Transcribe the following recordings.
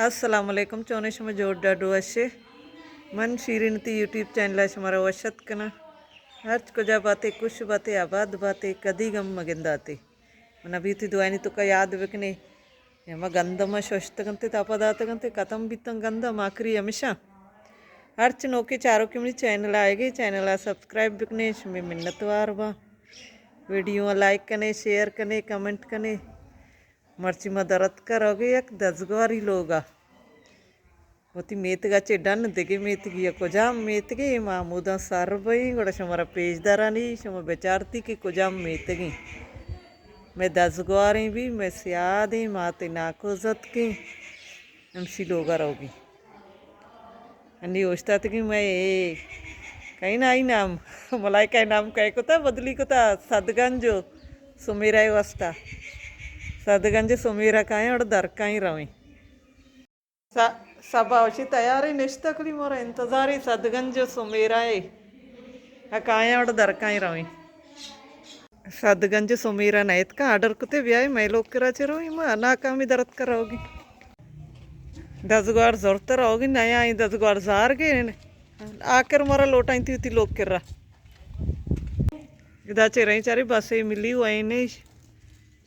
السلام علیکم، چونے شما؟ جوڑ ڈاڈو اشے؟ من شیرین تی یوٹیوب چینل ءَ شمارا وش اتک کناں۔ ہرچ کجا باتے، خوش باتے، آباد باتے، کدی غم مگنداتے۔ من ابھی تی دعائنی توکا یاد بکنے، ہما گندم ششتگنتے، تاپا داتگنتے، ختم بیتن گندم، آخری ہمیشہ۔ ہرچ نوکے چاروکے منی چینل آئیگے، چینل ءَ سبسکرائب بکنے، شمے منتوار باں۔ ویڈیو لائک کنے، شیئر کنے، کمنٹ کنے۔ مرچی ما درتکا روگے یک دزگواری لوگا۔ وتی میتگا چہ ڈن دگہ میتگی ءَ۔ کجام میتگے؟ ما ہموداں سر بئیں، گڑا شمارا پیش دارانی، شما بچارتی کہ کجام میتگیں۔ مئے دزگواریں بی، مئے سیادیں، ماتے ناکوزتکیں، ہمشی لوگا روگی۔ انی اوشتاتگیں مئے اے، کئی نا آئی نام، ملائکہ نام کئے کتا، بدلی کتا، سدگنج و سمیرہ واسطہ۔ سدگنج سمیرہ کائیں اور درکائیں رویں۔ س-، سبا وشی تیاریں نشتہ کلی، مارا انتظاری سدگنج و سمیرہ اے۔ کائیں اور درکائیں رویں۔ سدگنج سمیرہ نیتکا آرڈر کتے بیائے، مئے لوگ کرا چہ رویں، ما ناکامی درتکا روگی۔ دزگوار زرتر روگی، نیا ایں دزگوار زار گے۔ آخر مارا لوٹائیں تی وتی لوگ کرا۔ ادا چہ رئیں چارے بسے ملی و اینے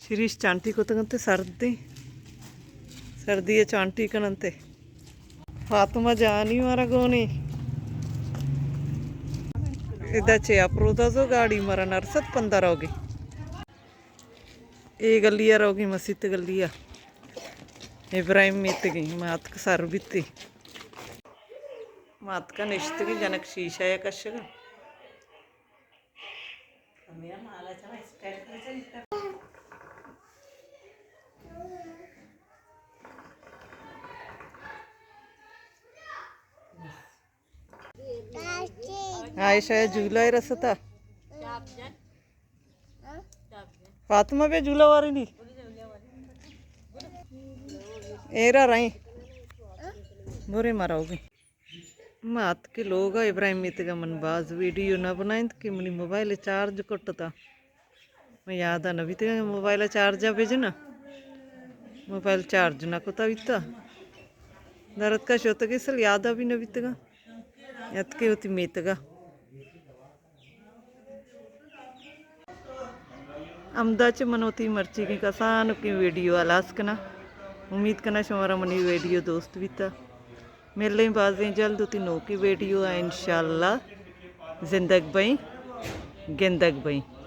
شریش چانٹی کتگ انت، سردی، سردی ءَ چانٹی کن انت۔ فاطمہ جانی مارا گونی۔ ادا چہ اپرودا زو گاڑی مارا نرسد پندہ روگی۔ اے گلی ءَ روگی، مسیت گلی ءَ۔ ابراہیم میتگی، ما اتک سر بیتی۔ ما اتکا نشتگی، جنک شیشہ ءَ کشگا۔ عائشہ جھولا ءَ رستا۔ فاطمہ بے جھولا واری نی۔ ایرا رئیں۔ برے ما روگی۔ ما اتکے لوگا، ابراہیم میتگا من باز ویڈیو نہ بنائینت کہ منی موبائل چارج کٹتا۔ من یادا نہ بیتگا کہ موبائل چارجا بجنا۔ موبائل چارج نہ کتا بیتا۔ درتکا شتگے سل یادا بھی نہ بیتگا۔ اتکے وتی میتگا۔ ہمدا چہ من وتی مرچیگیں کسانکیں ویڈیو ہلاس کناں۔ امید کناں شمارا منی ویڈیو دوست بیتا۔ ملیں بازیں جلد وتی نوکیں ویڈیو ءَ انشاءاللہ۔ زندگ بئیں، گندگ بئیں۔